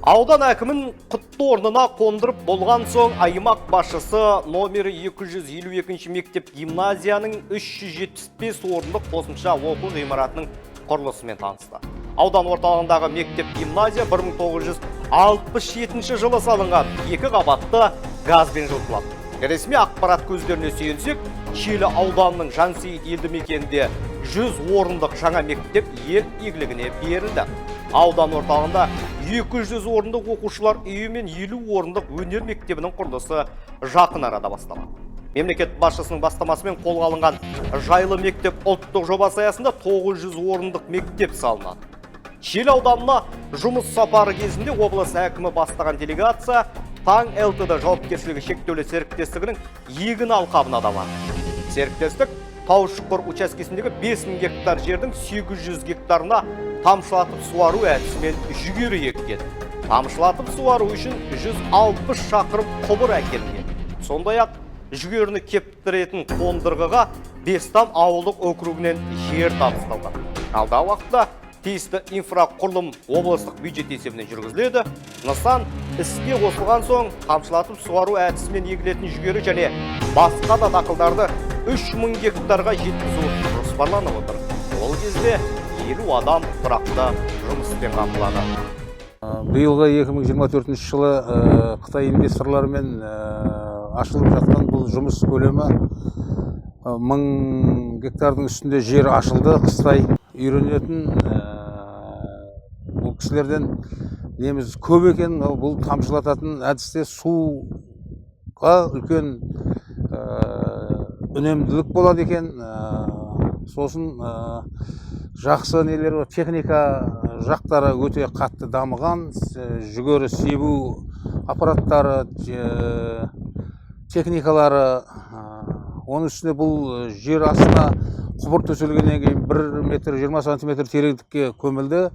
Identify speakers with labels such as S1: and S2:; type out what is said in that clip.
S1: Аудан әкімін құтты орнына қондырып болған соң, аймақ басшысы номері 252 мектеп гимназияның 375 орындық қосымша оқу ғимаратының құрылысымен танысты. Аудан орталығындағы мектеп гимназия 1967 жылы салынған, екі қабатты, газбен жылытылады. Ресми ақпарат көздеріне сүйенсек, Шиелі ауданының Жансейіт елді мекенінде 100 орындық жаңа мектеп ел игілігіне берілді. Аудан орталығында 200 орындық оқушылар үйі мен 50 орындық өнер мектебінің құрылысы жақын арада басталады. Мемлекет басшысының бастамасымен қолға алынған «Жайлы мектеп» ұлттық жобасы аясында 900 орындық мектеп салынады. Шиелі ауданына жұмыс сапары кезінде облыс әкімі бастаған делегация «Таң ЛТД» жауапкершілігі шектеулі серіктестігінің егін алқабына да барды. Серіктестік Таушұқыр учаскесіндегі 5000 гектар жердің 800 гектарына тамшылатып суару әдісімен жүгері еккен. Тамшылатып суару үшін 160 шақырым құбыр әкелінген. Сондай-ақ жүгеріні кептіретін қондырғыға Бестам ауылдық округінен жер табысталған. Алдағы уақытта тиісті инфрақұрылым облыстық бюджет есебінен жүргізіледі. Нысан іске қосылған соң, тамшылатып суару әдісімен егілетін жүгері және басқа да дақылдарды 3000 гектарға жеткізу жоспарланып отыр. Ол кезде 50 адам тұрақты жұмыспен қамтылады.
S2: Биылғы 2024 жылы Қытай инвесторларымен ашылып жатқан бұл жұмыс көлемі 1000 гектардың үстінде жер ашылды. Қыстай үйренетін бұл кісілерден неміз көп екен. Бұл тамшылататын әдісте суға үлкен үнемділік болады екен. Сосын жақсы нелер бар, техника жақтары өте қатты дамыған. Жүгері себу аппараттары, техникалары, оның үстіне бұл жер астына құбыр төселгеннен кейін 1 метр 20 сантиметр тереңдікке көмілді.